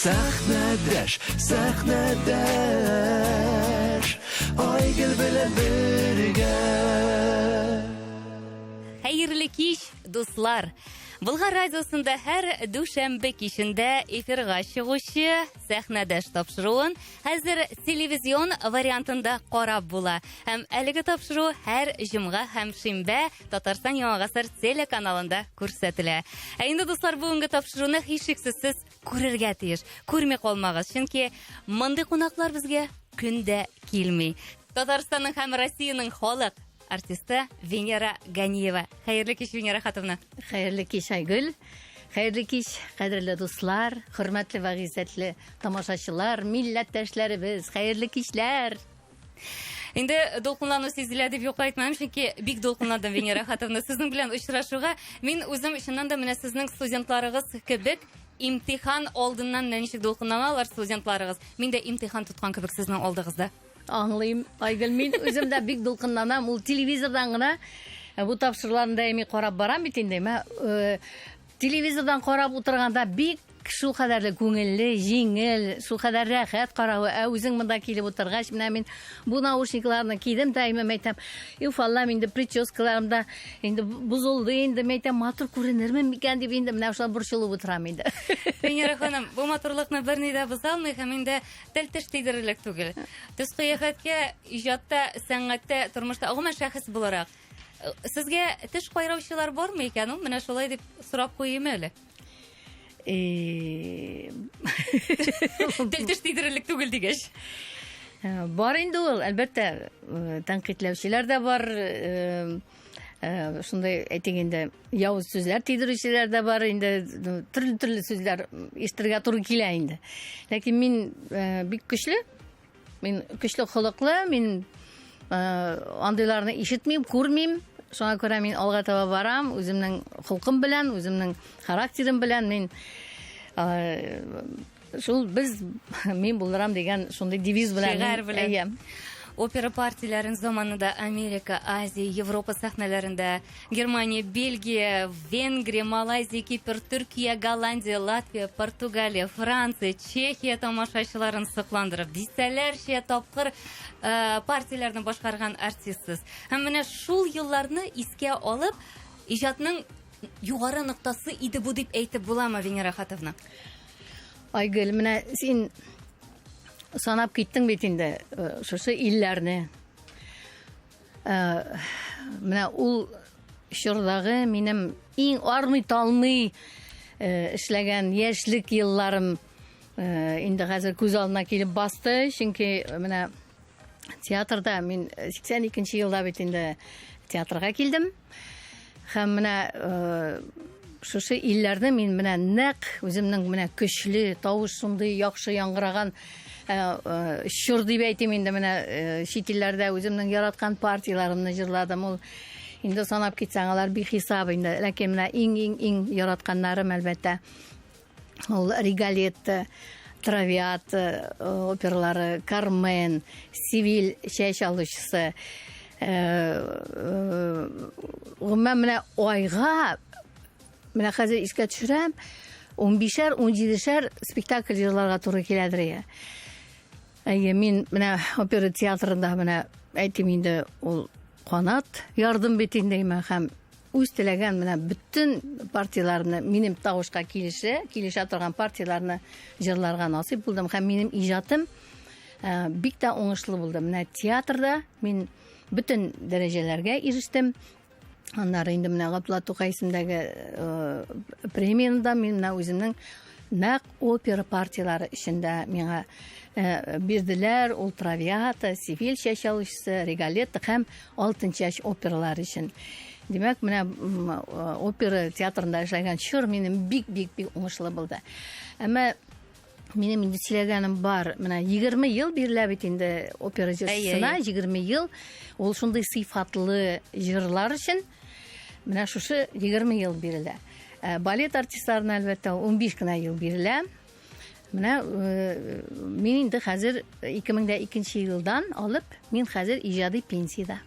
Сәхнәдәш, сәхнәдәш, Айгөл белән бергә. Хәерле кич, дуслар! Болгар радиосында һәр дүшәмбе кичендә эфирга чыгучы Сәхнәдәш тапшыруын хәзер телевизион вариантында карап була. Һәм әлеге тапшыру һәр җомга һәм шимбә Татарстан Яңа гасыр телеканалында күрсәтелә. Ә инде, дуслар, бүгенге тапшыруны һичшиксез сез күрергә тиеш. Күрми калмагыз, чөнки мондый кунаклар безгә көндә килми. Татарстанның һәм Россиянең халык артисты Венера Ганиева. Хәерле кич, Венера Хатовна. Хәерле кич, Айгөл. Хәерле кич, кадерле дуслар, хөрмәтле вә гыйззәтле тамашачылар, милләттәшләребез, хәерле кичләр. Инде дулкынлану сизелә дип юкка әйтмәм, чөнки бик дулкынландым, Венера Хатовна. Сезнең белән очрашуга мин үзем чыннан да менә сезнең студентларыгыз кебек имтихан алдыннан менә ничек дулкынланалар студентларыгыз. Мин дә имтихан тоткан кебек сезнең алдыгызда. Аңлыйм, Айгөл, мин үзем дә бик дулкынланам. Ул телевизордан гына э, бу тапшыруларны даими карап барам бит инде. Мә, э, телевизордан карап утырганда бик шул кадәрле күңелле, җиңел, шул кадәр рәхәт каравы. Ә үзең монда килеп утыргач, менә мин бу наушникларны кидем дә, әйме әйтәм, Юф, Аллам, инде прическаларым да инде бозылды инде, мен әйтәм, матур күренермен микән дип инде менә шулай борчылып утырам инде. Венера ханым, бу матурлыкны берни дә боза алмый һәм инде тел-теш тидерерлек түгел. Төс-кыяфәткә, иҗатта, сәнгатьтә, тормышта, гомумән шәхес буларак, э, сезгә теш кайраучылар бармы икән ул? Менә шулай дип сорап куйыйм әле. Э, Тел-теш тидерерлек түгел дигәч. Э, бар инде ул, әлбәттә, э, тәнкыйтьләүчеләр дә бар, э, э, шундай әйтик инде, явыз сүзләр тидерүчеләр дә бар инде, төрле-төрле сүзләр ишетергә туры килә инде. Ләкин мин э, бик көчле, Мин көчле холыклы, мин э, андыйларны ишетмим, күрмим. Шуңа күрә мин алга таба барам, үземнең холкым белән, үземнең характерым белән мин э, шул без мин булдырам дигән шундый девиз белән. Шигарь белән. Әйе. Опера партияләрен заманында Америка, Азия, Европа сәхнәләрендә Германия, Бельгия, Венгрия, Малайзия, Кипр, Төркия, Голландия, Латвия, Португалия, Франция, Чехия тамашачыларын сокландырып, дистәләрчә тапкыр э, партияләрне башкарган артистсыз. Һәм менә шул елларны искә алып, иҗатның югары ноктасы иде бу дип әйтеп буламы, Венера Хатовна? Айгөл, менә син санап киттең бит инде э, шушы илләрне. Э, менә ул чордагы минем иң армый-талмый э, эшләгән яшьлек елларым э, инде хәзер күз алдына килеп басты, чөнки менә театрда мин 82 елда бит инде театрга килдем. Һәм менә шушы илләрне мин менә нәкъ үземнең менә көчле тавыш шундый яхшы яңгыраган э, э, чор дип әйтим инде менә э, чит илләрдә үземнең яраткан партияләремне җырладым. Ул инде санап китсәң, алар бихисап инде. Ләкин менә иң-иң-иң яратканнарым әлбәттә ул Риголетто, Травиата опералары, Кармен, Севиль чәч алучысы. Гомумән менә айга менә хәзер искә төшерәм, 15-әр, 17-шәр спектакль җырларга туры киләдер я. Әйе, мин менә опера театрында менә әйтим инде ул канат ярдым бит инде һәм үз теләгән менә бөтен партияләрне минем тавышка килеше, килешә торган партияләрне җырларга насыйп булдым һәм минем иҗатым э, бик тә уңышлы булды. Менә театрда мин бөтен дәрәҗәләргә ирештем. Аннары инде менә Габдулла Тукай исемдәге э, премияне дә мин менә үземнең нәкъ опера партияләре эчендә миңа э, бирделәр. Ул Травиата, Севиль чәч алучысы, Риголетто һәм Алтын чәч опералары өчен. Димәк, менә э, опера театрында эшләгән чор минем бик-бик-бик уңышлы булды. Әмма Минем инде сөйләгәнем бар. Менә 20 ел бирелә бит инде опера җырчысына, 20 ел. Ул шундый сыйфатлы җырлар өчен менә шушы 20 ел бирелә. Ә, балет артистларына әлбәттә 15 кенә ел бирелә. Менә э, мин инде хәзер 2002 елдан алып, мин хәзер иҗади пенсиядә.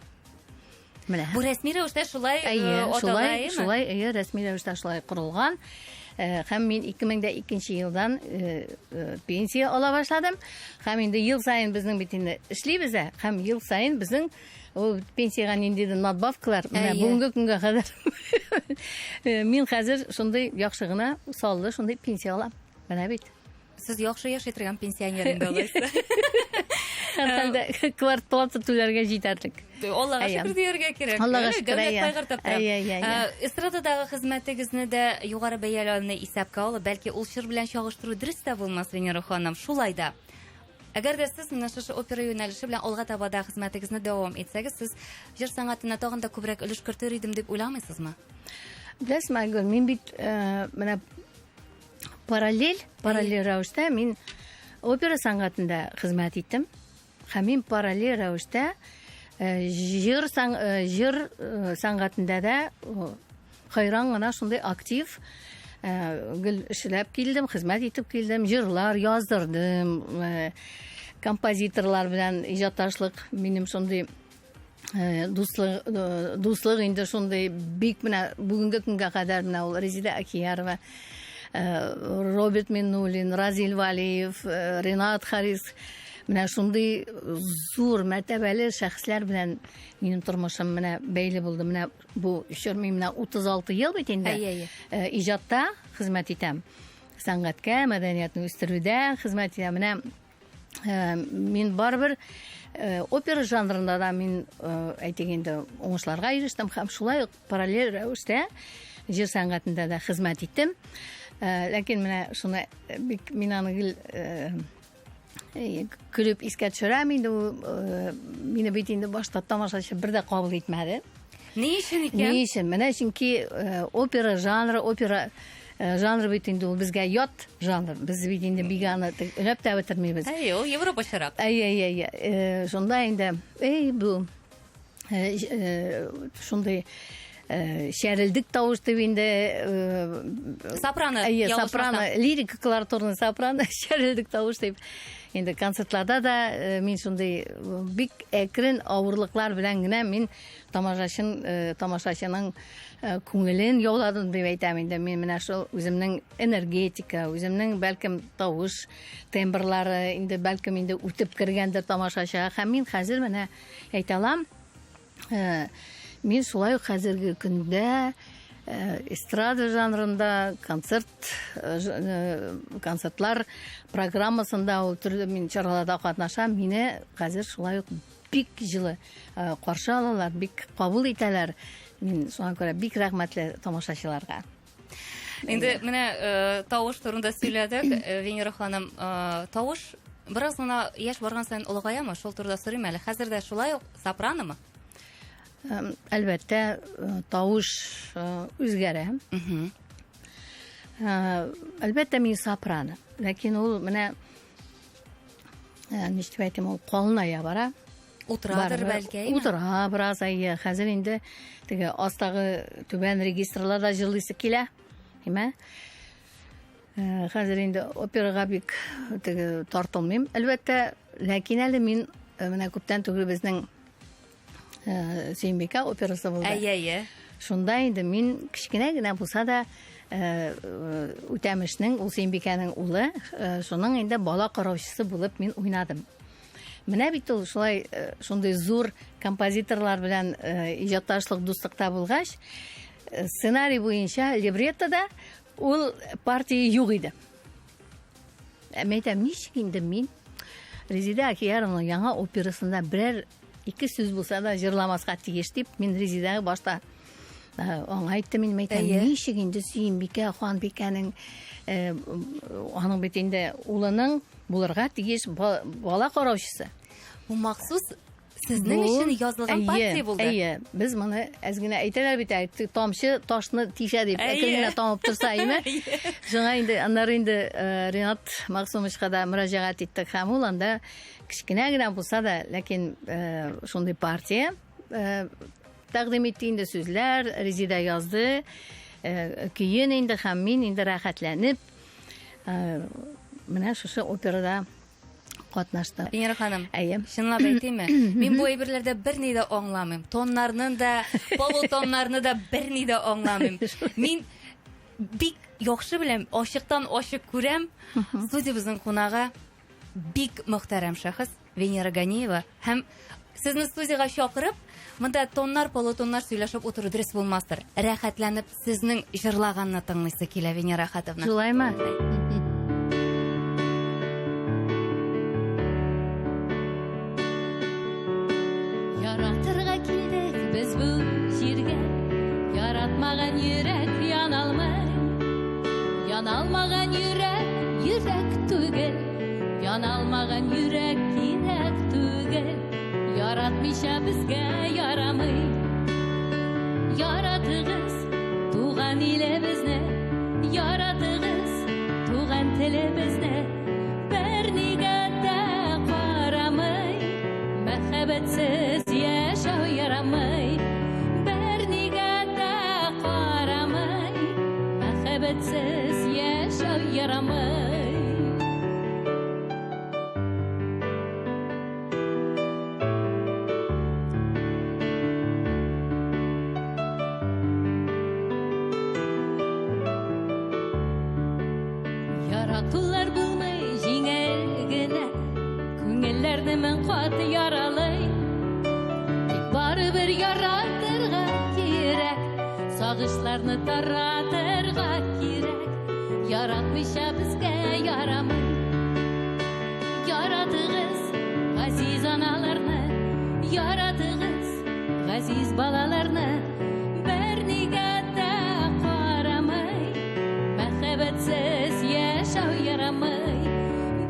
Менә. Бу рәсми рәвештә шулай э, әйе, шулай, шулай, әйе, рәсми рәвештә шулай корылган. Һәм мин 2002 елдан пенсия ала башладым. Һәм инде ел саен безнең бит инде эшлибез дә, һәм ел саен безнең ул пенсиягә ниндидер надбавкалар менә бүгенге көнгә кадәр мин хәзер шундый яхшы гына саллы шундый пенсия алам. Менә бит. Сез яхшы яши торган пенсионер инде алайса. Һәрхәлдә квартплата түләргә җитәрлек. Аллага шөкер дияргә кирәк. Аллага шөкер. Дәүләт кайгыртып тора. Эстрададагы хезмәтегезне дә югары бәяләүне исәпкә алып, бәлки ул чор белән чагыштыру дөрес тә булмас, Венера ханым. Шулай да Әгәр дә сез менә шушы опера юнәлеше белән алга таба да хезмәтегезне дәвам итсәгез, сез җыр сәнгатенә тагын да күбрәк өлеш кертер идем дип уйламыйсызмы? Беләсезме, Айгөл, мин бит менә параллель, параллель рәвештә мин опера сәнгатендә хезмәт иттем. Һәм мин параллель рәвештә э, җыр сан, э, җыр э, сәнгатендә дә хайран гына шундый актив гел эшләп килдем, хезмәт итеп килдем, җырлар яздырдым, композиторлар белән иҗатташлык минем шундый Э, дуслык э, дуслык инде шундый бик менә бүгенге көнгә кадәр менә ул Резеда Акиярова э, Роберт Миннуллин, Разил Валиев, Ренат Харис менә шундый зур мәртәбәле шәхесләр белән минем тормышым менә бәйле булды. Менә бу чор мин менә 36 ел бит инде иҗатта хезмәт итәм. Сәнгатькә, мәдәниятне үстерүдә хезмәт итәм. Менә Э, мин барыбер э, опера жанрында да мин э, әйтик инде уңышларга ирештем һәм шулай ук параллель рәвештә җыр сәнгатендә дә хезмәт иттем. Ләкин менә шуны бик мин аны гел көлеп искә төшерәм инде мине бит инде башта тамашачы бер дә кабул итмәде. Ни өчен икән? Ни өчен? Менә чөнки опера жанры, опера жанры бит инде ул безгә ят жанр. Без бит инде бик аны өнәп тә бетермибез. Әйе, ул европачарак. Әйе, әйе, әйе. Шунда инде, эй, бу шундый шәрелдек тавыш дип инде сопрано әйе сопрано лирика колоратурный сопрано шәрелдек тавыш дип инде концертларда да мин шундый бик әкрен авырлыклар белән генә мин тамашачын э, тамашачының э, күңелен яуладым дип әйтәм инде мин менә шул үземнең энергетика үземнең бәлкем тавыш тембрлары инде бәлкем инде үтеп кергәндер тамашачыга һәм мин хәзер менә әйтә алам э, мин шулай ук хәзерге көндә эстрада жанрында концерт концертлар программасында ул төрле мин чараларда катнашам мине хәзер шулай ук бик җылы э, каршы алалар, бик кабул итәләр. Мин шуңа күрә бик рәхмәтле тамашачыларга. Инде менә э, тавыш турында сөйләдек, э, Венера ханым. Тавыш бераз гына яшь барган саен олыгаямы? Шул турыда сорыйм әле. Хәзер дә шулай ук сопраномы? Әлбәттә, тавыш үзгәрә. Әлбәттә, мин сопрано. Ләкин ул менә Э, ничек дип әйтим, ул калыная бара. Утырадыр бәлки, әйме? Утыра бераз, әйе. Хәзер инде теге астагы түбән регистрларда җырлыйсы килә, әйме? Э, хәзер инде операга бик теге тартылмыйм, әлбәттә, ләкин әле мин э, менә күптән түгел безнең Э, Сөембикә операсы булды. Әйе, әйе. Шунда инде мин кечкенә генә булса да э, э, Үтәмешнең, ул Сөембикәнең улы, шуның инде бала караучысы булып мин уйнадым. Менә бит ул шулай шундый зур композиторлар белән иҗатташлык, дуслыкта булгач, сценарий буенча либреттода ул партия юк иде. Мин әйтәм, ничек инде мин Резеда Акияровның яңа операсында берәр ике сүз булса да җырламаска тиеш дип, мин Резидәгә башта э, аңа әйттем, мин әйтәм, ничек инде Сөембикә ханбикәнең э, аның бит инде улының булырга тиеш бала караучысы. Бу махсус Сезнең өчен язылган партия булды. Әйе, без моны әз генә әйтәләр бит, ә, тамчы ташны тишә дип, әкрен генә тамып торса, әйме? Шуңа инде аннары инде э, Ренат Максумовичка да мөрәҗәгать иттек һәм ул анда кечкенә генә булса да, ләкин э, шундый партия э, тәкъдим итте инде сүзләр, Резида язды, көен инде һәм мин инде рәхәтләнеп менә шушы операда катнашты. Венера ханым, Әйе. Чынлап әйтимме? Мин бу әйберләрдә берни дә аңламыйм. Тоннарны да, полутоннарны да берни дә аңламыйм. Мин бик яхшы беләм, ачыктан ачык күрәм. Студиябезнең кунагы бик мөхтәрәм шәхес Венера Ганиева һәм сезне студиягә чакырып, монда тоннар, полутоннар сөйләшеп утыру дөрес булмастыр. Рәхәтләнеп сезнең җырлаганны тыңлыйсы килә, Венера Әхәтовна. Шулаймы? Яратырга килдек без бу җиргә, яратмаган йөрәк яналмый. Яналмаган йөрәк йөрәк түгел, яналмаган йөрәк кирәк түгел. Яратмыйча безгә ярамый. Яратыгыз туган илебезне, яратыгыз туган телебезне. Бернигә дә карамый, мәхәббәтсез яшәү ярамый. Бернигә дә карамый, мәхәббәтсез яшәү ярамый. Яратулар булмый җиңел генә, күңелләрне мең кат яралый. Тик барыбер яратырга кирәк, сагышларны таратырга кирәк. Яратмыйча безгә ярамый. Яратыгыз газиз аналарны, яратыгыз газиз балаларны. Бернигә дә карамый, мәхәббәтсез яшәү ярамый.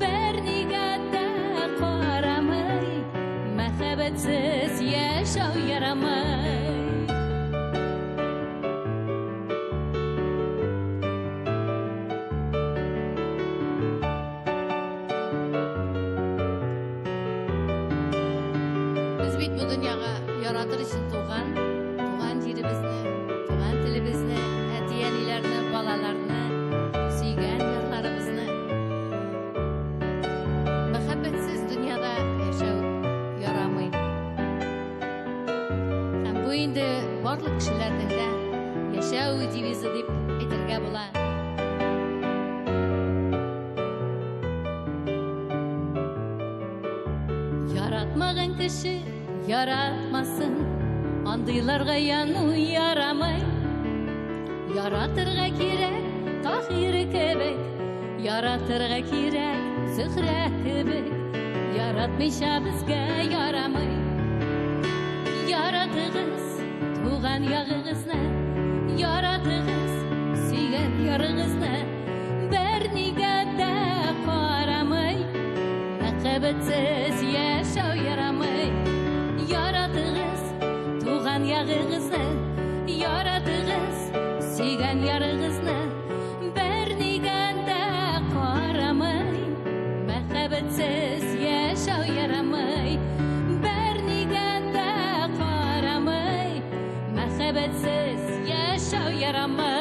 Бернигә дә карамый, мәхәббәтсез яшәү ярамый. Без бит бу дөньяга яратыр өчен туган, туган җиребезне, туган телебезне, әти-әниләрне, балаларны, сөйгән ярларыбызны. Мәхәббәтсез дөньяда яшәү ярамый. Һәм бу инде барлык кешеләрнең дә яшәү девизы дип әйтергә була. Яратмаган кеше яратмасын, андыйларга яну ярамый. Яратырга кирәк Таһир кебек, яратырга кирәк Зөһрә кебек. Яратмыйча безгә ярамый. Яратыгыз туган ягыгызны, яратыгыз сөйгән ярыгызны. Бернигә дә карамый, мәхәббәтсез яшәү ярамый. Яратыгыз туган ягыгызны, яратыгыз сөйгән ярыгызны. Бернигә дә карамый, мәхәббәтсез яшәү ярамый. Бернигә дә карамый, мәхәббәтсез яшәү ярамый.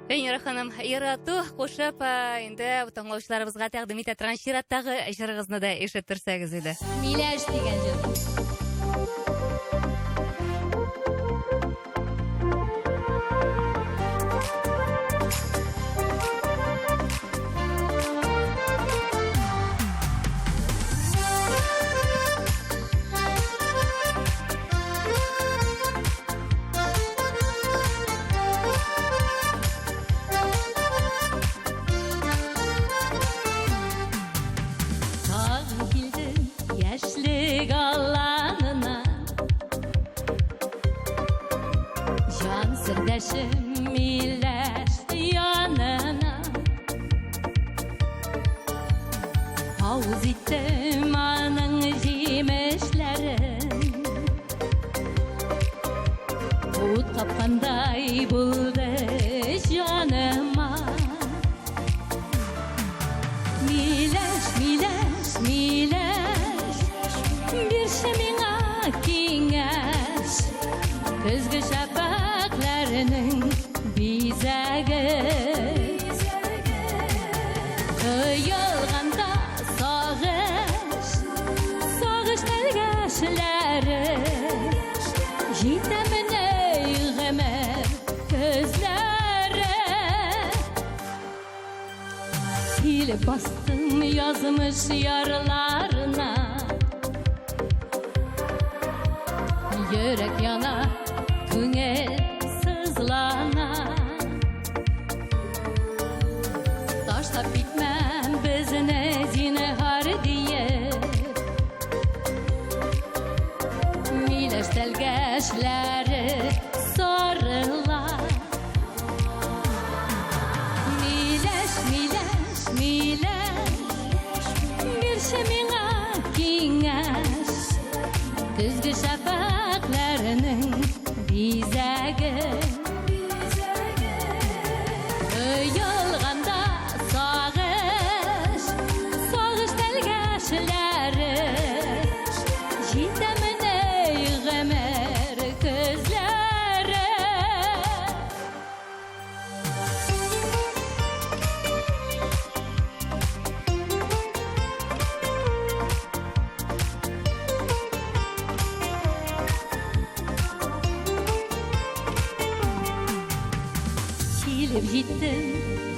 Венера ханым, ярату кушып, инде тыңлаучыларыбызга тәкъдим итә торган чираттагы җырыгызны да ишеттерсәгез иде. Миләш дигән җыр. Тагын килдем яшьлек аланына, җан сердәшем миләш янына. Авыз иттем аның җимешләрен, ут капкандай булды җаныма. Миләш, миләш, миләш, Көзге шәфәкъләрнең бизәге. Коелганда сагыш, сагыш тәлгәшләре. Җитәмени гомер көзләре. Килеп бастым язмыш ярларына. Йөрәк яна, күңел сызлана. Ташлап китмәм безне зинһар диеп. Миләш тәлгәшләре сарыла. Миләш, миләш, миләш, бирче миңа киңәш. Көзге шәфәкъләрнең бизәге. Оялганда сагыш, сагыш тәлгәшләре. Җитәмени гомер көзләре. Килеп җиттем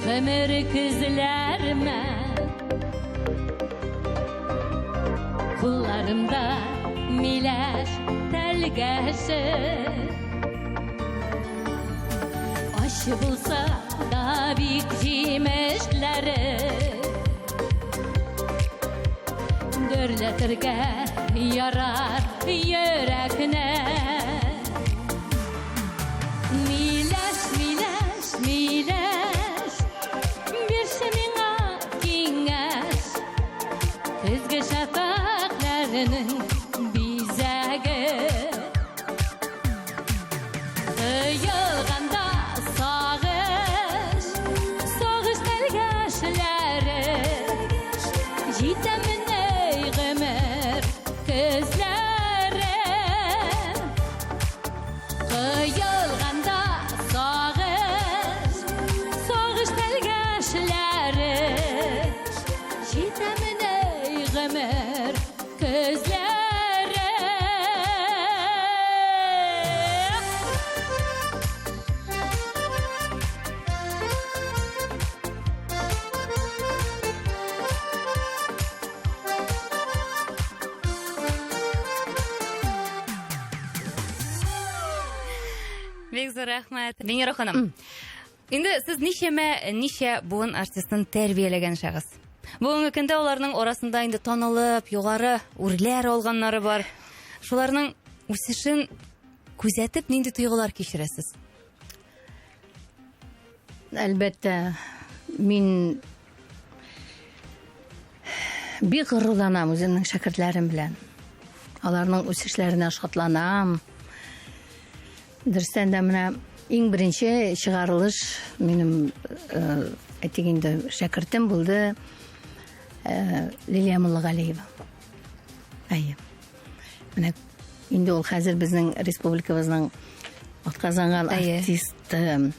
гомер көзләремә. Кулларымда миләш тәлгәше. Ачы булса да бик җимешләре. Дөрләтергә ярар йөрәкне. Миләш, миләш, миләш, бирче миңа киңәш. Көзге шәфәкъләрнең бизәге. Коелганда сагыш, сагыш тәлгәшләре. Җитәмени гомер көзләре. Коелганда сагыш, сагыш тәлгәшләре. Җитәмени гомер көзләре. Бик зур рәхмәт. Венера ханым. Инде сез ничәмә ничә буын артистын тәрбияләгән шәхес. Бүгенге көндә аларның арасында инде танылып, югары үрләр алганнары бар. Шуларның үсешен күзәтеп нинди тойгылар кичерәсез? Әлбәттә, мин бик горурланам үземнең шәкертләрем белән. Аларның үсешләренә шатланам. Дөрестән дә менә иң беренче чыгарылыш минем, әйтик инде, шәкертем булды Лилия Муллагалиева. Әйе. Менә инде ул хәзер безнең республикабызның атказанган артисты.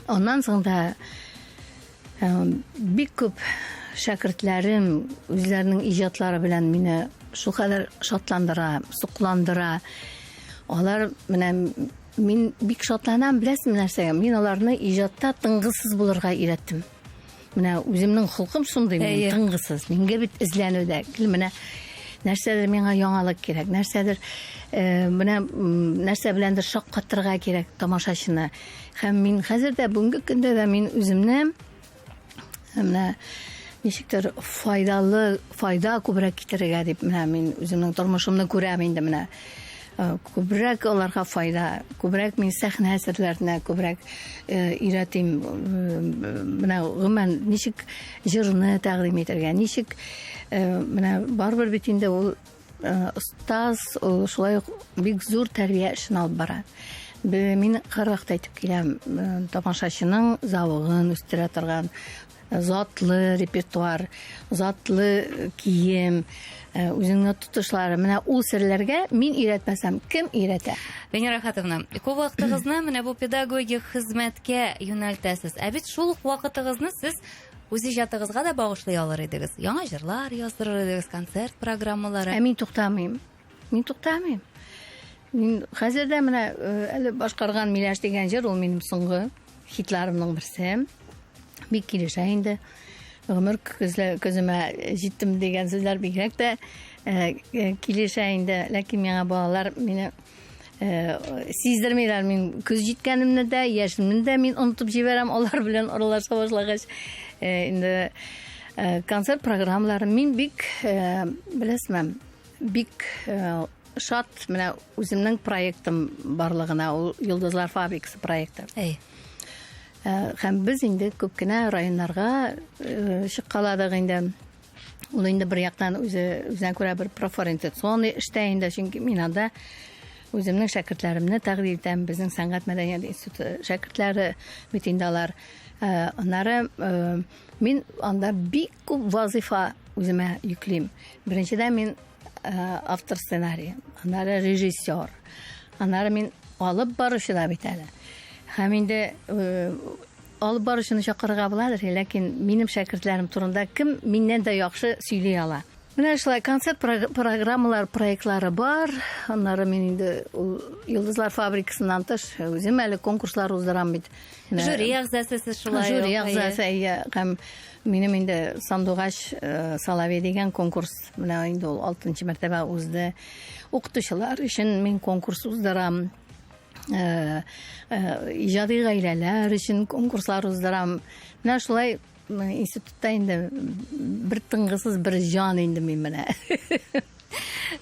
Аннан соң да бик күп шәкертләрем үзләренең иҗатлары белән мине шулкадәр шатландыра, сокландыра. Алар менә мин бик шатланам, беләсезме нәрсәгә? Мин аларны иҗатта тынгысыз булырга өйрәттем. Менә үземнең холкым шундый, мин тынгысыз. Мингә бит эзләнүдә. Гел менә нәрсәдер миңа яңалык кирәк, нәрсәдер менә нәрсә беләндер шаккатырга кирәк тамашачыны. Һәм мин хәзер дә бүгенге көндә дә мин үземне менә ничектер файдалы, файда күбрәк китерергә дип менә мин үземнең тормышымны күрәм инде менә. Күбрәк аларга файда, күбрәк мин сәхнә әсәрләренә күбрәк өйрәтим. Менә гомумән ничек җырны тәкъдим итәргә, ничек менә барыбер бит инде ул остаз, ул шулай ук бик зур тәрбия эшен алып бара. Мин һәрвакыт әйтеп киләм, тамашачының зәвыгын үстерә торган. Затлы репертуар, затлы кием, үзеңне тотышлары. Менә ул серләргә мин өйрәтмәсәм, кем өйрәтә? Венера Әхәтовна, күп вакытыгызны менә бу педагогик хезмәткә юнәлтәсез. Ә бит шул ук вакытыгызны сез үз иҗатыгызга да багышлый алыр идегез. Яңа җырлар яздырыр идегез, концерт программалары. Ә мин туктамыйм. Мин туктамыйм. Мин хәзер дә менә әле башкарган Миләш дигән җыр ул минем соңгы хитларымның берсе. Бик килешә инде. Гомер көземә җиттем дигән сүзләр бигрәк тә килешә инде. Ләкин миңа балалар мине сиздермиләр. Мин көз җиткәнемне дә, яшемне дә мин онытып җибәрәм алар белән аралаша башлагач. Инде концерт программаларын мин бик, беләсезме, бик шат менә үземнең проектым барлыгына, ул Йолдызлар фабрикасы проекты. Әй. Һәм без инде күп кенә районнарга чыккаладык инде. Ул инде бер яктан үзе үзенә күрә бер профориентационный эштә инде, чөнки мин анда үземнең шәкертләремне тәкъдим итәм, безнең сәнгать мәдәният институты шәкертләре бит инде алар. Аннары мин анда бик күп вазифа үземә йөклим. Беренчедән мин автор сценария, аннары режиссер, аннары мин алып баручы да бит әле. Һәм инде алып баручыны чакырырга буладыр, ләкин минем шәкертләрем турында кем миннән дә яхшы сөйли ала. Менә шулай концерт программалар, проектлары бар. Аннары мин инде ул Йолдызлар фабрикасыннан тыш үзем әле конкурслар уздырам бит. Жюри әгъзасы сез шулай. Жюри әгъзасы, әйе. Һәм минем инде Сандугач Соловей дигән конкурс менә инде ул 6 мәртәбә узды. Укытучылар өчен мин конкурс уздырам. Иҗади гаиләләр өчен конкурслар уздырам. Менә шулай институтта инде бер тынгысыз бер җан инде мин менә.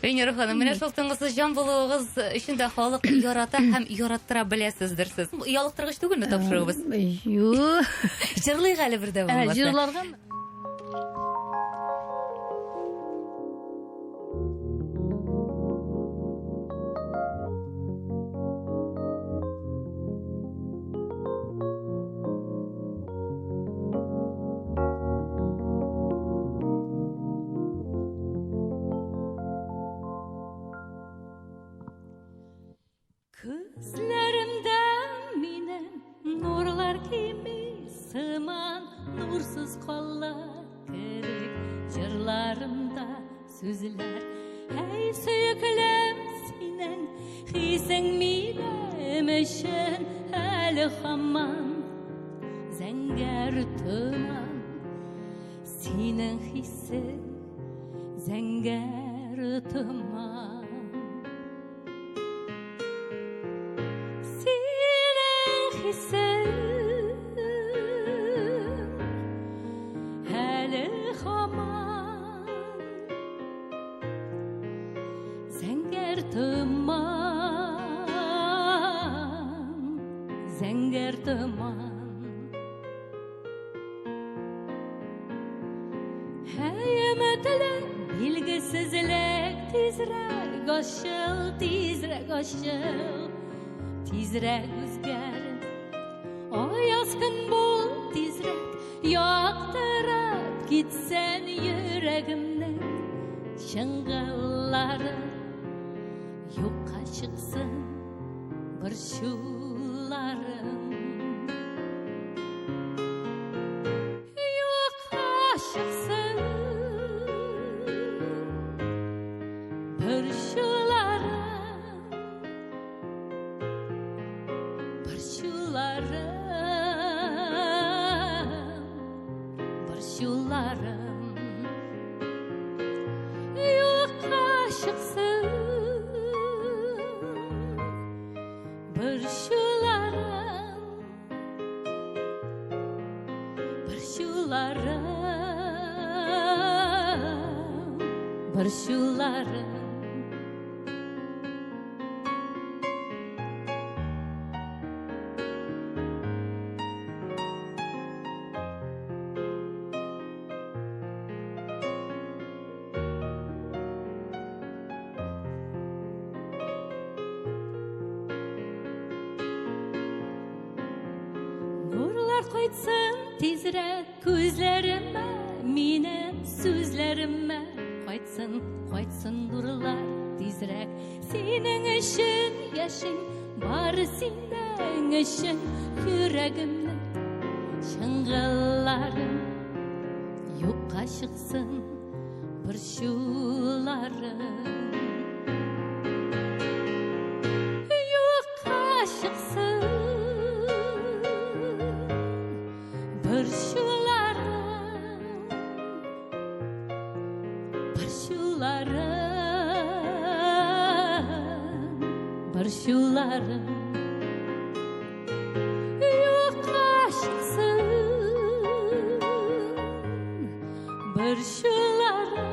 Венера ханым, менә шул тынгысыз җан булуыгыз өчен дә халык ярата һәм яраттыра беләсездер сез. Ялыктыргыч түгелме тапшыруыбыз? Юк. Җырлыйк әле бер дә булмаса. Җырларгамы? Күзләремдә минем нурлар кими сыман, нурсыз кала кебек җырларымда сүзләр. Әй, сөеклем, синең хисең минем өчен әле һаман зәңгәр томан. Синең хисең зәңгәр томан. Синең хисең әле һаман зәңгәр томан, зәңгәр томан. Һәй, өметле билгесезлек, тизрәк ачыл, тизрәк ачыл, тизрәк үзгәр. Аяз көн бул, тизрәк яктырып китсен йөрәгемнең чыңгыллары. Юкка чыксын борчуларым. Юкка чыксын борчуларым, борчуларым, борчуларым. Юкка чыксын борчуларым, борчуларым, борчуларым. Нурлар кайтсын Тизрәк күзләремә, минем сүзләремә кайтсын, кайтсын нурлар тизрәк. Синең өчен яшим, бары синең өчен йөрәгемнең чыңгылларым юкка чыксын борчуларым. Юкка чыксын борчуларым, борчуларым, борчуларым. Юкка чыксын борчуларым,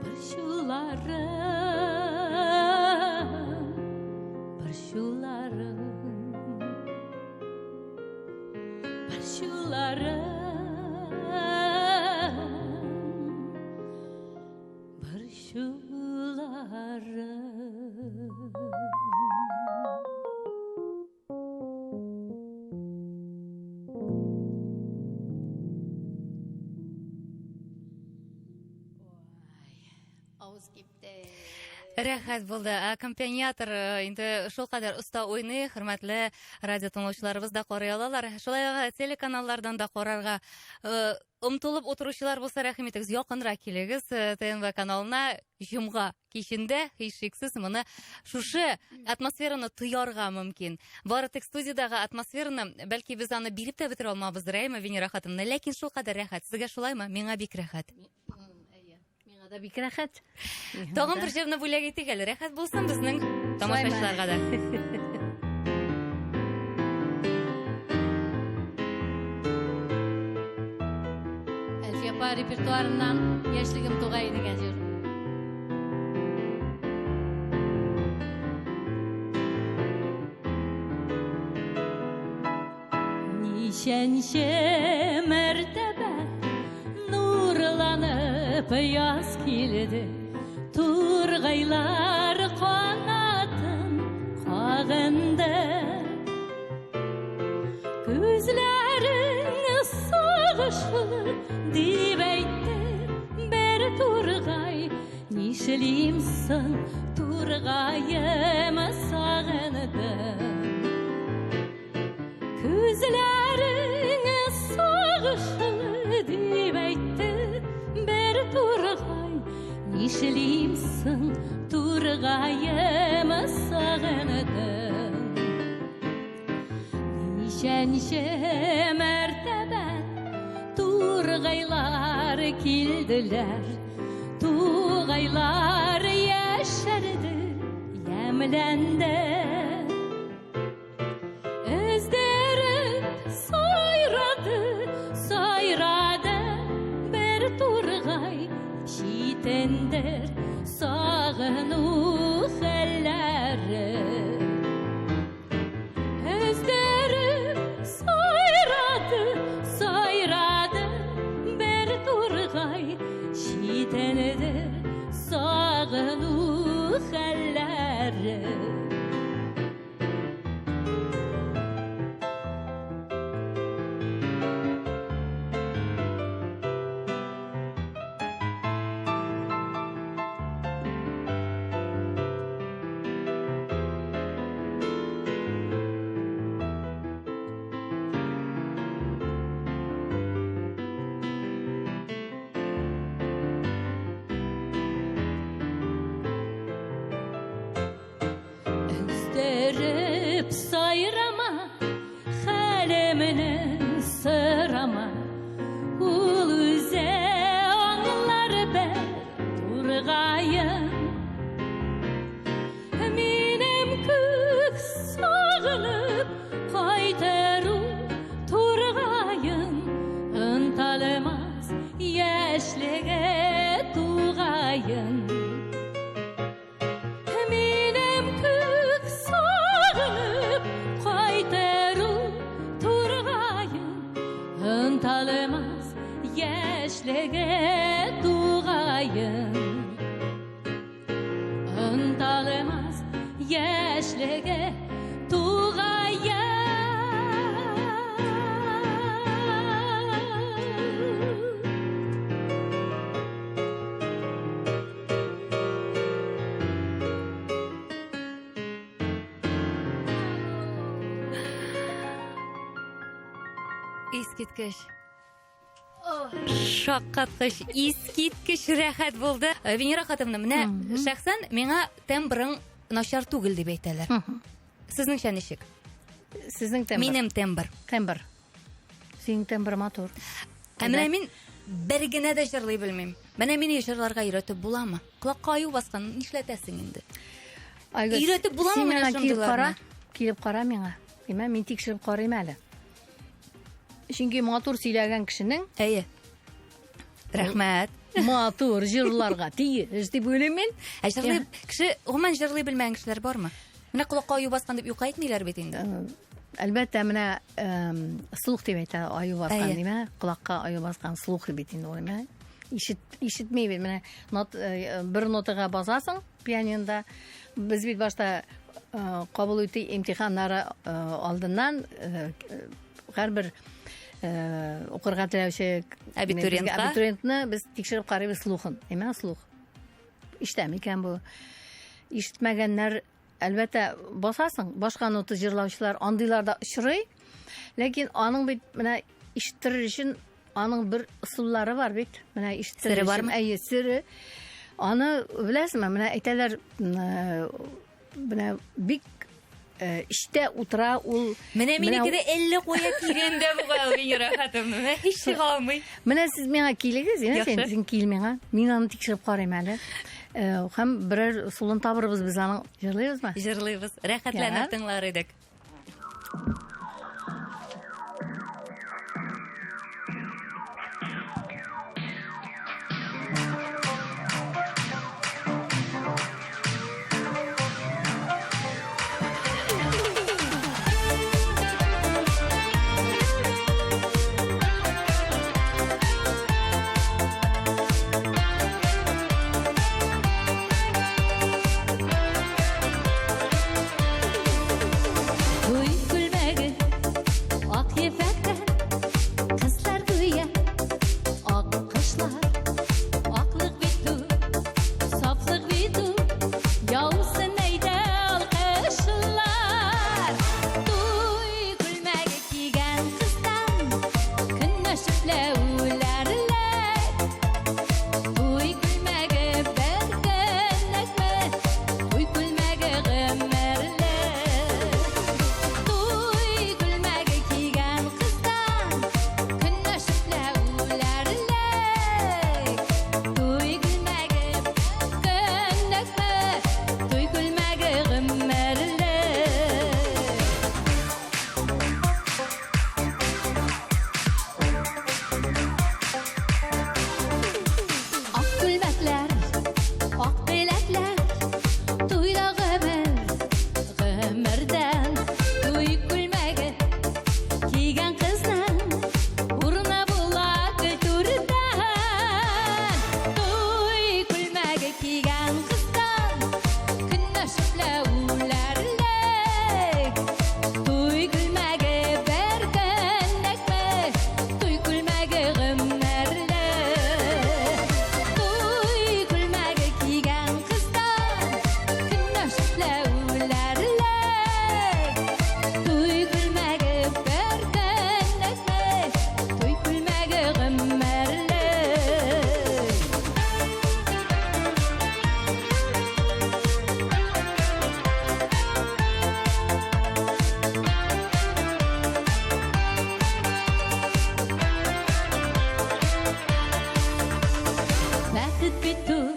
борчуларым, борчуларым, борчуларым, борчуларым. Авыз кипте. Рәхәт булды. Аккомпаниатор инде шул кадәр оста уйный, хөрмәтле радио тыңлаучыларыбыз да карый алалар. Шулай ук телеканаллардан да карарга омтылып утыручылар булса, рәхим итегез, якынрак килегез ТНВ каналына җомга кичендә, һичшиксез моны шушы атмосфераны тоярга мөмкин. Бары тик студиядагы атмосфераны, бәлки без аны биреп тә бетерә алмабыздыр, әйме, Венера ханым? Ләкин шул кадәр рәхәт. Сезгә шулаймы? Миңа бик рәхәт. Әйе. Миңа да бик рәхәт. Тагын бер җырны бүләк итик әле. Рәхәт булсын безнең тамашачыларга да. Әлфия апа репертуарыннан Яшьлегем тугай дигән җыр. Ничәнче мәртәбә нурланып яз килде, тургайлар канатын кагынды. Күзләрең сагышлы дип әйтте бер тургай, нишлим соң, тургаем сагындым. Күзләрең сагышлы дип әйтте бер тургай, нишлим соң, тургаем сагындым. Ничәнче мәртәбә тургайлар килделәр, тугайлар яшәрде, ямьләнде. Өздереп сайрады, сайрады бер тургай, читендер сагыну хәлләре. Өздереп сайрады, сайрады бер тургай, читендер сагыну хәлләре. Өздереп сайрама, хәлемне сорама, ул үзе аңлар бер тургаем. Минем күк сагынып кайтыр ул тургаем, онытылмас яшьлеге тугаем. Минем күк сагынып кайтыр ул тургаем, онытылмас яшьлеге тугаем. Онытылмас яшьлеге тугаем. Искиткеч. Шаккаткыч, искиткеч рәхәт булды. Э, Венера Хатымовна, менә шәхсән миңа тембрың начар түгел дип әйтәләр. Сезнеңчә ничек? Сезнең тембр. Минем тембр. Тембр. Синең тембр матур. Ә менә мин бер генә дә җырлый белмим. Менә мине җырларга өйрәтеп буламы? Колакка аю баскан, нишләтәсең инде? Айгөл, Өйрәтеп буламы син менә миңа килеп кара, шундыйларны? килеп кара миңа. Димә, мин тикшереп карыйм әле. Чөнки матур сөйләгән кешенең Әйе. Рәхмәт. матур җырларга тиеш дип уйлыйм мин. Ә җырлый кеше, гомумән җырлый белмәгән кешеләр бармы? Менә колакка аю баскан дип юкка әйтмиләр бит инде. Әлбәттә, менә слух дип әйтә, аю баскан Әйе. димә, колакка аю баскан слух бит инде ул, димә. Ишет, ишетмей бит, менә нот, бер нотага басасың пианинода. Без бит башта кабул итү имтиханнары алдыннан һәрбер укырга теләүче Абитуриентка. Абитуриентны без тикшереп карыйбыз слухын. Димә, слух. Ишетә микән бу? Ишетмәгәннәр әлбәттә басасың, башка нота җырлаучылар андыйлар да очрый. Ләкин аның бит менә ишеттерер өчен аның бер ысуллары бар бит. Менә ишеттерер Сере бармы? өчен, әйе, сере. Аны беләсеңме, менә әйтәләр, менә бик эчтә утыра ул. Менә минеке дә әллә кая тирәндә бугай Венера Хатымовна. Менә һич чыга алмый. Менә сез миңа килегез, әйе, Яхшы. син, син кил миңа. Мин аны тикшереп карыйм әле. Һәм берәр ысулын табырбыз без аның. Җырлыйбызмы? Җырлыйбыз. Рәхәтләнеп Ярар. тыңлар идек. Туй күлмәге ак ефәктән, кызлар гүя ак кышлар. Аклык бит ул, сафлык бит ул, яусын әйдә алкышлар. Туй күлмәге кигән кыздан көнләшеп ләүләрләр. Туй күлмәге бер көнлекме, туй күлмәге гомерлек. Туй күлмәге кигән кыздан көнләшеп ләүләрлек. Туй күлмәге бер көнлекме, туй күлмәге гомерлек. Ак күлмәкләр, ак беләкләр, туйда гомер, гомердән. Туй күлмәге кигән кызның урыны була гел түрдән. Туй күлмәге кигән кыздан көнләшеп ләүләрлек. Туй күлмәге бер көнлекме, туй күлмәге гомерлек. Туй күлмәге кигән кыздан көнләшеп ләүләрлек. Туй күлмәге бер көнлекме, туй күлмәге гомерлек. Бәхет бит ул,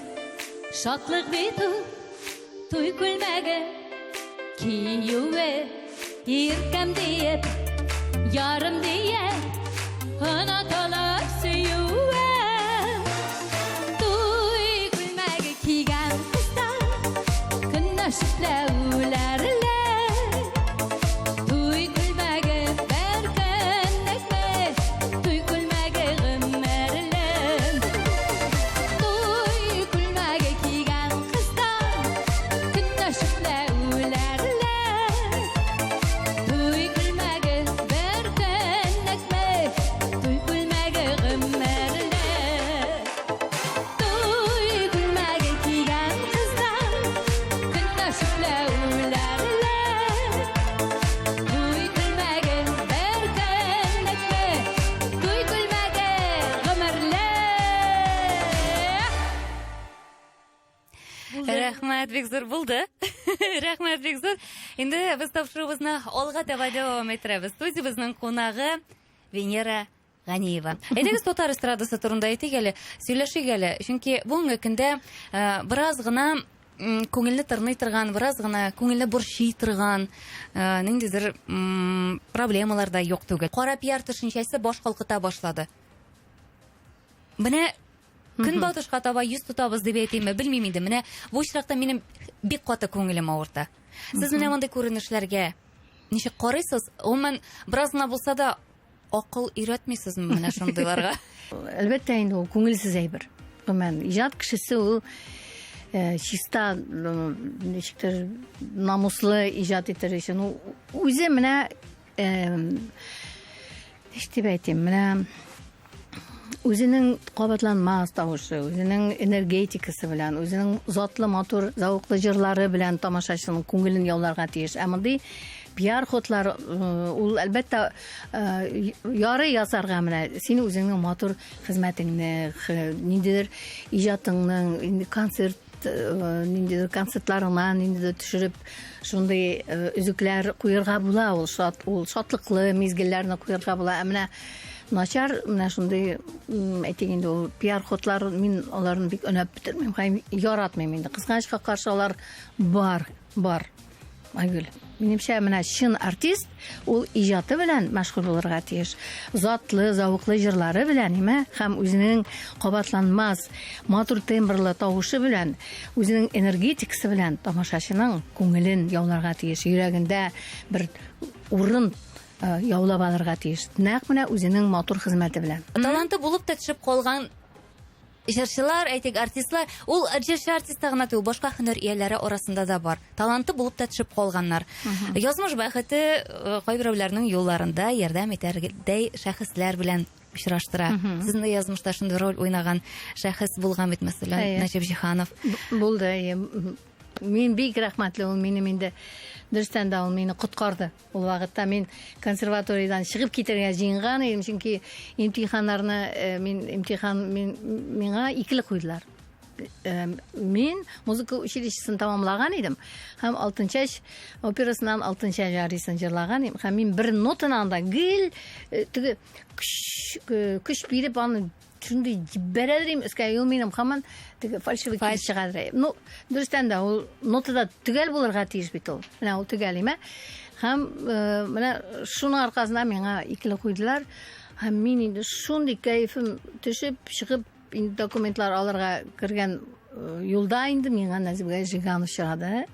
шатлык бит ул, туй күлмәге киюе, иркәм диеп, ярым диеп, онытылып сөюе. Туй күлмәге кигән кыздан көнләшеп ләүләрләр. Туй күлмәге бер көнлекме, туй күлмәге гомерлек. Туй күлмәге кигән кыздан көнләшеп ләүләрләр. Туй күлмәге бер көнлекме, туй күлмәге гомерлек. Туй күлмәге кигән кыздан көнләшеп ләүләрләр. Рәхмәт бик зур булды. Рәхмәт бик зур. Инде без тапшыруыбызны алга таба дәвам иттерәбез. Студиябезнең кунагы Венера Ганиева. Әйдәгез татар эстрадасы турында әйтик әле, сөйләшик әле. Чөнки бүгенге көндә э, бераз гына күңелне тырный торган, бераз гына күңелне борчый торган э, ниндидер проблемалар да юк түгел. Кара пиар төшенчәсе баш калкыта башлады. Менә көнбатышка таба йөз тотабыз дип әйтимме, белмим инде. Менә бу очракта минем бик каты күңелем авырта. Сез менә мондый күренешләргә ничек карыйсыз? Гомумән, бераз гына булса да акыл өйрәтмисезме менә шундыйларга? Әлбәттә инде ул күңелсез әйбер. Гомумән, иҗат кешесе ул э, чиста, ничектер намуслы иҗат итер өчен ул үзе менә э, ничек дип әйтим, менә үзенең кабатланмас тавышы, үзенең энергетикасы белән, үзенең затлы, матур, зәвыклы җырлары белән тамашачының күңелен яуларга тиеш. Ә мондый пиар ходлар э, ул әлбәттә э, ярый ясарга менә син үзеңнең матур хезмәтеңне, ниндидер иҗатыңның, инде концерт э, ниндидер концертларыңа ниндидер төшереп шундый өзекләр куерга була ул шат ул шатлыклы мизгелләрне куерга була. Ә менә начар менә шундый әйтик инде ул пиар ходлар мин аларны бик өнәп бетермим һәм яратмыйм инде. Кызганычка каршы алар бар, бар. Айгөл, минемчә менә чын артист ул иҗаты белән мәшһүр булырга тиеш. Затлы, зәвыклы җырлары белән, име, һәм үзенең кабатланмас матур тембрлы тавышы белән, үзенең энергетикасы белән тамашачының күңелен яуларга тиеш, йөрәгендә бер урын э, яулап алырга тиеш. Нәкъ менә үзенең матур хезмәте белән. Таланты булып та төшеп калган җырчылар, әйтик, артистлар, ул җырчы артист та гына түгел, башка һөнәр ияләре арасында да бар. Таланты булып та төшеп калганнар. Язмыш бәхете э, кайберәүләрнең юлларында ярдәм итәрдәй шәхесләр белән очраштыра. Сезнең дә язмышта шундый роль уйнаган шәхес булган бит, мәсәлән, Әйе. Нәҗип Җиһанов. Булды, әйе. Мин бик рәхмәтле, ул минем инде дөрестән дә ул мине коткарды. Ул вакытта мин консерваториядән чыгып китәргә җыенган идем, чөнки имтиханнарны э, мин имтихан мин, миңа икеле куйдылар. Э, мин музыка училищесын тәмамлаган идем һәм Алтынчәч операсыннан Алтынчәч ариясын җырлаган идем һәм мин бер нотаны анда гел э, теге көч, көч биреп аны шундый җибәрәдер идем өскә, ул минем һаман теге фальшивый килеп чыгадыр. Ну, дөрестән дә ул нотада төгәл булырга тиеш бит ул. Менә ул төгәл име. Һәм э, менә шуның аркасында миңа икеле куйдылар. Һәм мин инде шундый кәефем төшеп, чыгып, инде документлар алырга кергән э, юлда инде миңа Нәзибгә Жиганов очрады.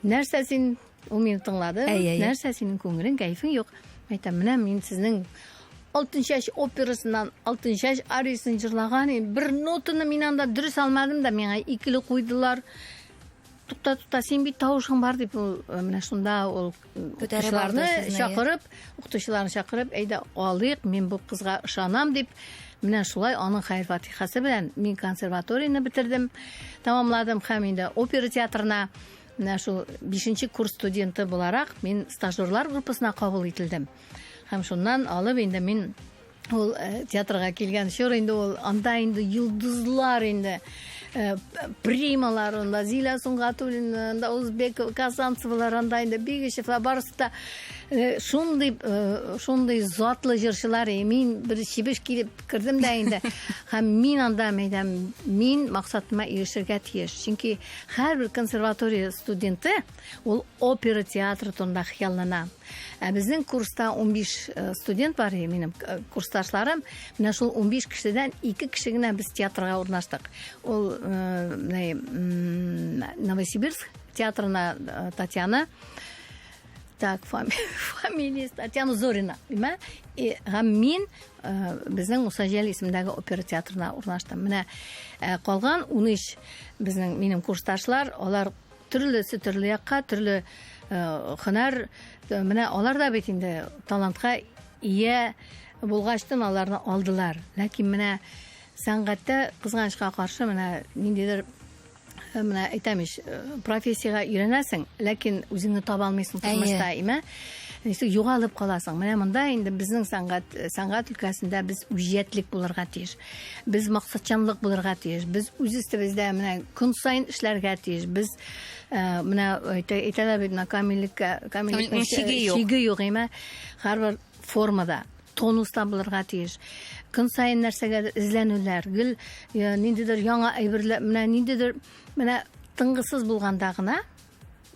Нәрсә син, ул мине тыңлады. Әй, әй. Нәрсә синең күңелең, кәефең юк? Әйтәм, менә мин сезнең Алтынчәч операсыннан Алтынчәч ариясын җырлаган идем. Бер нотаны мин анда дөрес алмадым да, миңа икеле куйдылар. Тукта, тукта, син бит тавышың бар дип ул э, менә шунда ул Күтәреп алды укытучыларны сезне, әйе. чакырып, укытучыларны чакырып, әйдә алыйк, мин бу кызга ышанам дип, менә шулай аның хәер-фатихасы белән мин консерваторияне бетердем, тәмамладым һәм инде опера театрына менә шул 5 курс студенты буларак мин стажерлар группасына кабул ителдем. Һәм шуннан алып инде мин ул э, театрга килгән чор инде ул анда инде йолдызлар инде э, прималар анда Зиля Сөнгатуллина, анда Узбекова, Казанцевалар, анда инде Бигишевлар барысы да э, шундый шундый затлы җырчылар. Мин бер чибеш килеп кердем дә инде. Һәм мин анда мәйдан мин максатыма ирешергә тиеш. Чөнки һәрбер консерватория студенты ул опера театры турында хыяллана. Ә безнең курста 15 э, студент бар, минем э, курсташларым. Менә шул 15 кешедән 2 кеше генә без театрга урнаштык. Ул э, Новосибирск театрына Татьяна Так, фамилиясе Татьяна Зорина, димә? И һәм мин безнең Муса Җәлил исемендәге опера театрына урнаштым. Менә калган 13 безнең минем курсташлар, алар төрлесе төрле якка, төрле һөнәр, менә алар да бит инде талантка ия булгачтын аларны алдылар. Ләкин менә сәнгатьтә кызганычка каршы менә ниндидер менә әйтәм ич, профессиягә өйрәнәсең, ләкин үзеңне таба алмыйсың тормышта, име? Ничек югалып каласың. Менә монда инде безнең сәнгать сәнгать өлкәсендә без үҗәтлек булырга тиеш. Без максатчанлык булырга тиеш. Без үз өстебездә менә көн саен эшләргә тиеш. Без э, менә әйтәләр бит, менә камиллеккә камиллекнең чиге юк. Чиге юк, әмма һәрбер формада тонуста булырга тиеш. Көн саен нәрсәгәдер эзләнүләр, гел э, ниндидер яңа әйберләр, менә ниндидер менә тынгысыз булганда гына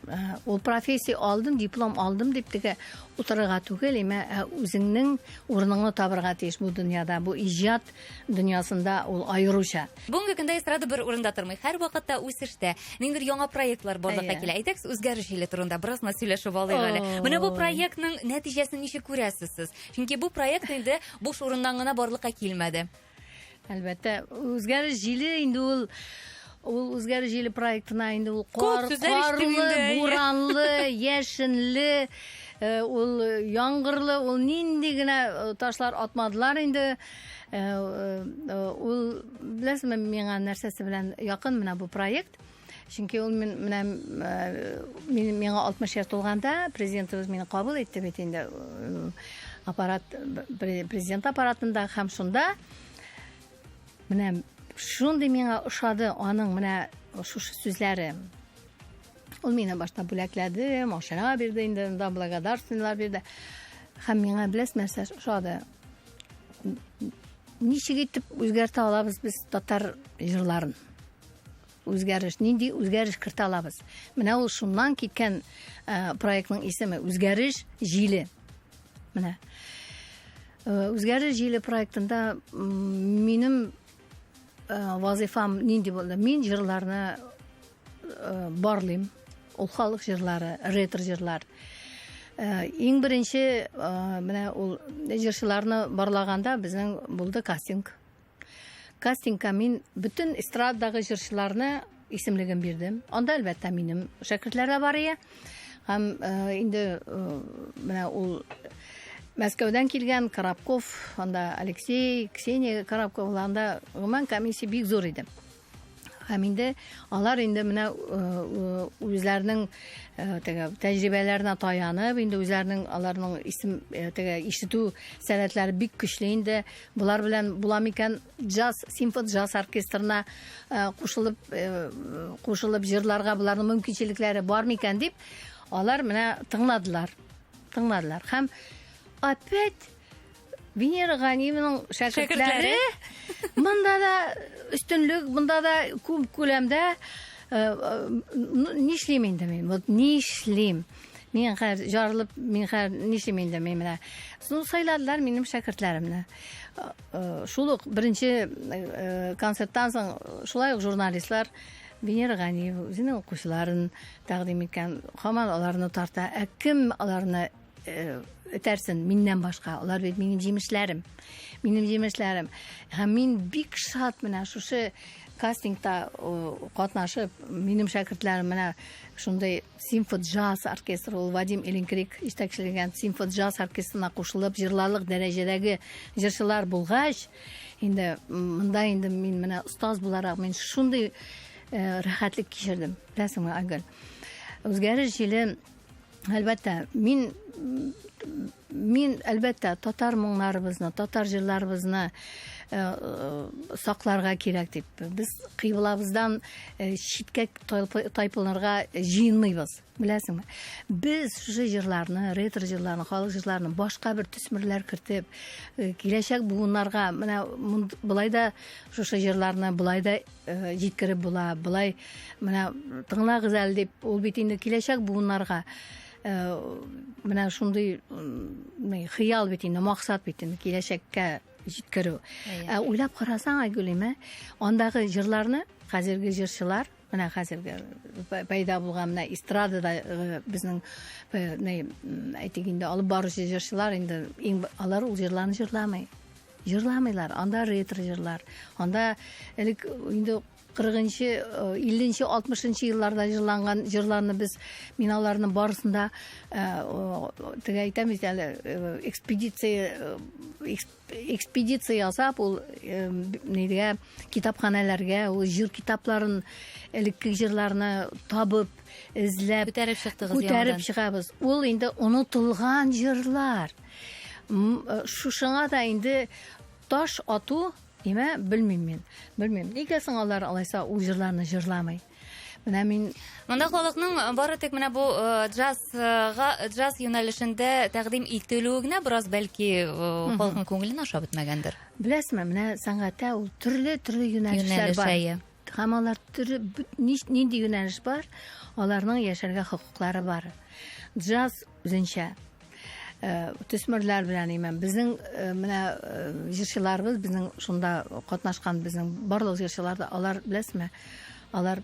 Э, ул профессия алдым, диплом алдым дип теге утырырга түгел, әмма э, үзеңнең урыныңны табырга тиеш бу дөньяда, бу иҗат дөньясында ул аеруча. Бүгенге көндә эстрада бер урында тормый, һәрвакытта үсештә. Ниндидер яңа проектлар барлыкка килә. Әйдәгез, үзгәреш җиле турында бераз гына сөйләшеп алыйк әле. Менә бу проектның нәтиҗәсен ничек күрәсез сез? Чөнки бу проект инде буш урыннан гына барлыкка килмәде. Әлбәттә, үзгәреш җиле инде ул ул үзгәреш җиле проектына инде ул кар, карлы, буранлы, яшенле, э, ул яңгырлы, ул нинди генә э, ташлар атмадылар инде. Э, ул беләсезме, миңа нәрсәсе белән якын менә бу проект. Чөнки ул мин менә мин миңа 60 яшь тулганда президентыбыз мине кабул итте бит инде аппарат президент аппаратында һәм шунда менә шундый миңа ошады аның менә шушы сүзләре. Ул мине башта бүләкләде, машина бирде инде, анда благодарственныйлар бирде. Һәм миңа беләсез нәрсә ошады? Ничек итеп үзгәртә алабыз без татар җырларын? Үзгәреш, нинди үзгәреш кертә алабыз? Менә ул шуннан киткән э, проектның исеме Үзгәреш җиле. Менә. Э, Үзгәреш җиле проектында минем э, вазифам нинди булды? Мин җырларны барлыйм. Ул халык җырлары, ретро җырлар. Иң беренче менә ул җырчыларны барлаганда безнең булды кастинг. Кастингка мин бөтен эстрададагы җырчыларны исемлеген бирдем. Анда, әлбәттә, минем шәкертләр дә бар иде. Һәм э, инде э, менә ул Мәскәүдән килгән Коробков, анда Алексей, Ксения Коробкова, анда гомумән комиссия бик зур иде. Һәм инде алар инде менә э, э, үзләренең э, теге тәҗрибәләренә таянып, инде үзләренең аларның исем теге ишетү сәләтләре бик көчле инде. Болар белән була микән джаз, симфон джаз оркестрына кушылып кушылып җырларга боларның мөмкинчелекләре бар микән дип, алар менә тыңладылар. Тыңладылар. Һәм опять Венера Ганиевның шәкертләре монда да өстенлек, монда да күп күләмдә э, э, нишлим инде мин? Вот нишлим? Мин хәзер жарылып, мин хәзер нишлим инде мин менә. Ну, сайладылар минем шәкертләремне. Э, шул ук беренче концерттан соң шулай ук журналистлар Венера Ганиева үзенең укучыларын тәкъдим иткән, һаман аларны тарта. Ә кем аларны этәрсен миннән башка? Алар бит минем җимешләрем. Минем җимешләрем. Һәм мин бик шат менә шушы кастингта катнашып, минем шәкертләрем менә шундый симфо-джаз оркестры, ул Вадим Эленкрик җитәкчелеген симфо-джаз оркестрына кушылып җырларлык дәрәҗәдәге җырчылар булгач, инде монда инде мин менә остаз буларак мин шундый рәхәтлек кичердем. Беләсеңме, Айгөл? Үзгәреш җиле Әлбәттә, мин мин әлбәттә татар моңнарыбызны, татар җырларыбызны э, э, сакларга кирәк дип. Без кыйблабыздан э, читкә тайпылырга җыенмыйбыз, беләсеңме? Без шушы җырларны, ретро җырларны, халык җырларны башка бер төсмерләр кертеп, киләчәк буыннарга менә болай да шушы җырларны болай да Э, җиткереп була болай менә тыңлагыз әле дип ул бит инде киләчәк буыннарга э, менә шундый хыял бит инде максат бит инде киләчәккә җиткерү ә уйлап карасаң айгөлиме андагы җырларны хәзерге җырчылар менә хәзерге пәйда булган менә эстрадада э, безнең әйтик инде алып баручы җырчылар инде алар ул җырларны җырламый Җырламыйлар, анда ретро җырлар. Анда элек инде 40-нчы, 50-нче, 60-нчы елларда җырланган җырларны без мин аларны барысын да теге әйтәм бит әле экспедиция экспедиция ясап ул нигә китапханәләргә ул җыр китапларын элекке җырларны табып эзләп күтәреп чыктыгыз күтәреп чыгабыз ул инде онытылган җырлар шушыңа да инде таш ату Нимә, белмим мин. Белмим. Нигә соң алар алайса ул җырларны җырламый? Менә мин Монда халыкның бары тик менә бу э, джазга джаз юнәлешендә тәкъдим ителүе генә бераз бәлки э, халыкның күңеленә ошап бетмәгәндер. Беләсезме, менә сәнгатьтә ул төрле-төрле юнәлешләр бар. Юнәлеш, әйе. Һәм алар төрле нинди юнәлеш бар, аларның яшәргә хокуклары бар. Джаз үзенчә э, төсмерләр белән имән. Безнең э, менә э, җырчыларыбыз, безнең шунда катнашкан безнең барлык җырчылар да алар беләсезме, алар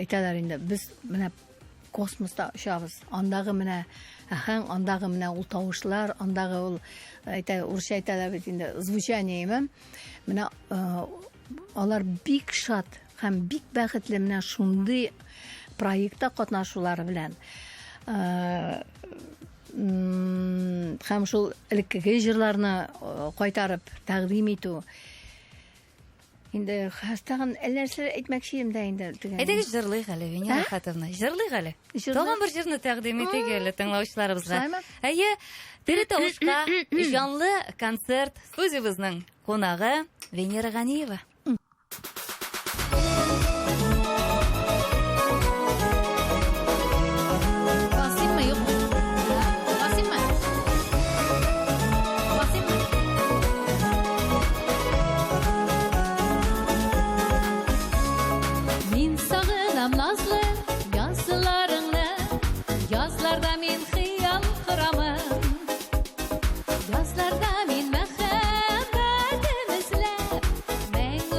әйтәләр инде, без менә космоста очабыз. Андагы менә аһәң, андагы менә ул тавышлар, андагы ул әйтә, урысча әйтәләр бит инде, звучание имән. Менә алар бик шат һәм бик бәхетле менә шундый проектта катнашулары белән. Һәм шул элеккеге җырларны кайтарып тәкъдим итү. Инде тагын әллә нәрсәләр әйтмәкче идем дә инде. Әйдәгез җырлыйк әле, Венера Хатовна. Җырлыйк әле. Тагын бер җырны тәкъдим итик әле тыңлаучыларыбызга. Әйе, тере тавышка җанлы концерт студиябезнең кунагы Венера Ганиева. Басыйммы, юкмы? Басыйммы? Басыйммы? Мин сагынам назлы язларыңны, Язларда мин хыял корамын. Язларда мин мәхәббәтем эзләп, мәңге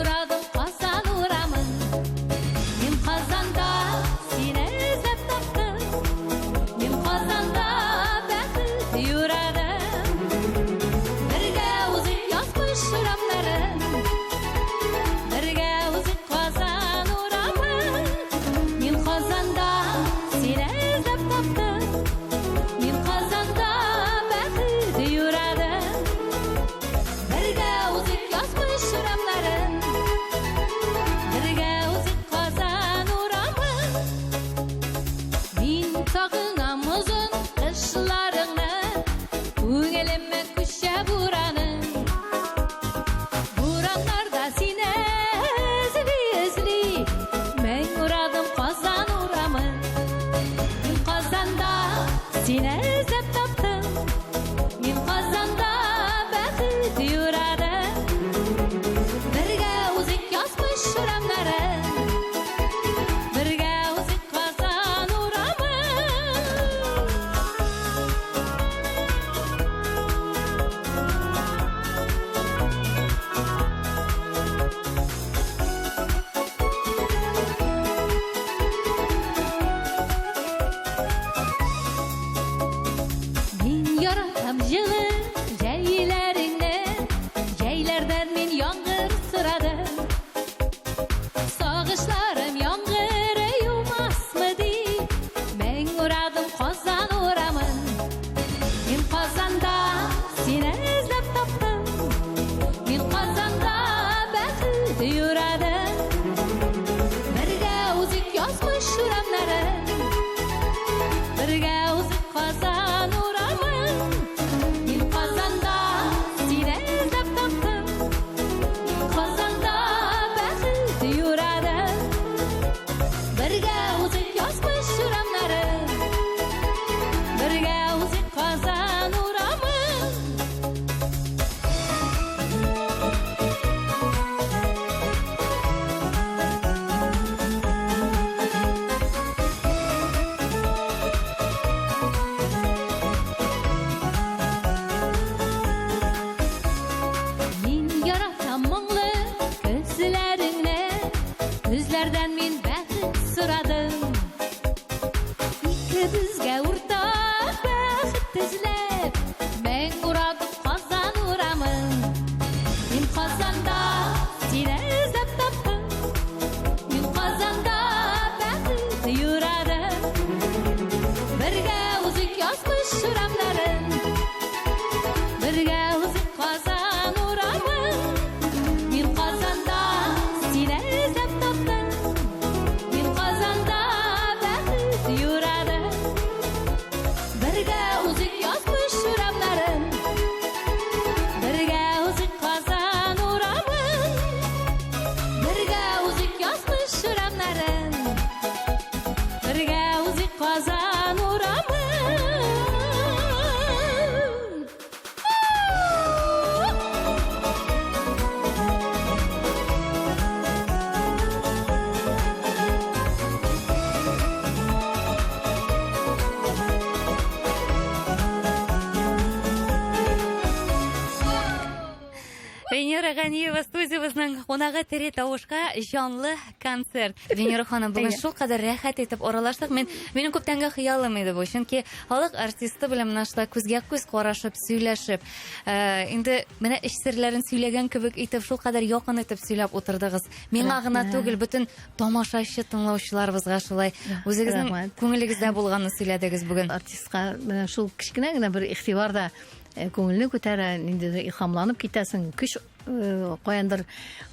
Ганиева студиябезнең кунагы тере тавышка җанлы концерт. Венера ханым, бүген Әйе. шулкадәр рәхәт итеп аралаштык. Мин минем күптәнге хыялым иде бу. Чөнки халык артисты белән менә шулай күзгә күз карашып, сөйләшеп, э, инде менә эч серләрен сөйләгән кебек итеп, шулкадәр якын итеп сөйләп утырдыгыз. Миңа гына Рәхмәт. түгел, бөтен тамашачы тыңлаучыларыбызга шулай үзегезнең Рәхмәт. күңелегездә булганны сөйләдегез бүген. Артистка менә шул кечкенә генә бер игътибар да Э, күңелне күтәрә, ниндидер илһамланып китәсең, көч э, каяндыр э,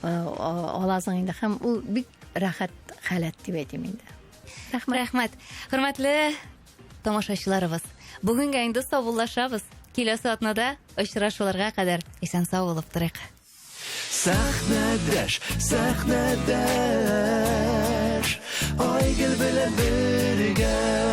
аласың инде һәм ул бик рәхәт халәт дип әйтим инде. Рәхмәт. Рәхмәт. Хөрмәтле тамашачыларыбыз, бүгенгә инде саубуллашабыз. Киләсе атнада очрашуларга кадәр исән-сау булып торыйк. Сәхнәдәш, сәхнәдәш, Айгөл белән бергә.